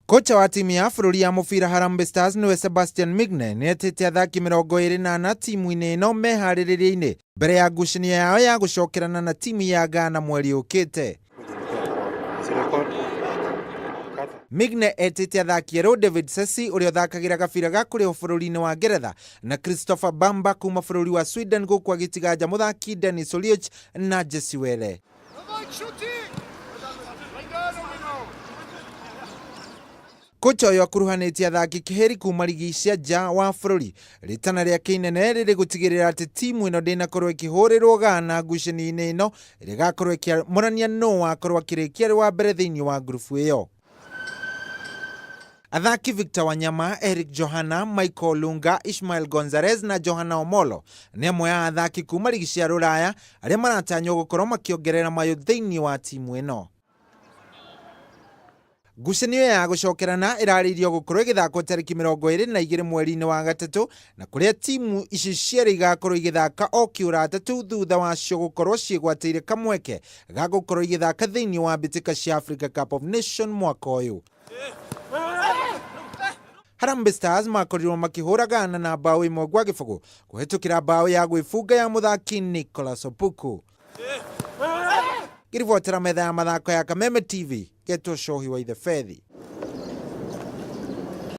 Kocha wa timu ya bũrũri ya mũbira Harambee Stars nĩwe Sebastian Migne nĩetĩte athaki 24 timu-inĩ ĩno meharĩrĩria-inĩ mbere ya ngucanio yao ya gũcokerana na timu ya Ghana mweri ũkĩte. Migne etĩte athaki erũ David Sesi ũrĩa ũthakagĩra gabira ga kũrĩhwo bũrũri-inĩ wa Ngeretha na Christopher Bamba kuma bũrũri wa Sweden gũkũ agĩtiga nja mũthaki Dennis Oliech na Jesse Were. Kocha ũyũ akuruhanĩtie athaki kĩhĩri kuma rigi cia nja wa bũrũri rĩtana rĩake inene rĩrĩ gũtigĩrĩra atĩ timu ĩno ndĩnakorwo ĩkĩhũrĩrwo Ghana ngucanio-inĩ ĩno ĩrĩa ĩgakorwo ĩkĩamũrania nũ wakorwo akĩrĩkia arĩ wa mbere thĩinĩ wa ngurubu ĩyo. Athaki Victor Wanyama, Eric Johana, Michael Olunga, Ishmael Gonzalez na Johana Omolo nĩ amwe a athaki kuma rigi cia rũraya arĩa maratanywo gũkorwo makĩongerera mayũ thĩinĩ wa timu ĩno. Ngucanio ya gũcokerana ĩrarĩirio gũkorwo ĩgĩthakwo tarĩki 22 mweri-inĩ wa gatatũ na kũrĩa timu ici cierĩ igakorwo igĩthaka o kĩũrata tu thutha wacio gũkorwo ciĩgwatĩire kamweke ga gũkorwo igĩthaka thĩinĩ wa mbĩtĩka cia Africa Cup of Nation mwaka ũyũ. Harambee Stars makorirwo makĩhũra Ghana na mbaũ 1-0 kũhetũkĩra mbaũ ya gwĩbunga ya mũthaki Nicholas Opuku. Ngĩribotera metha ya mathako ya Kameme TV, ngetwo Cohi wa Ithe Bethi.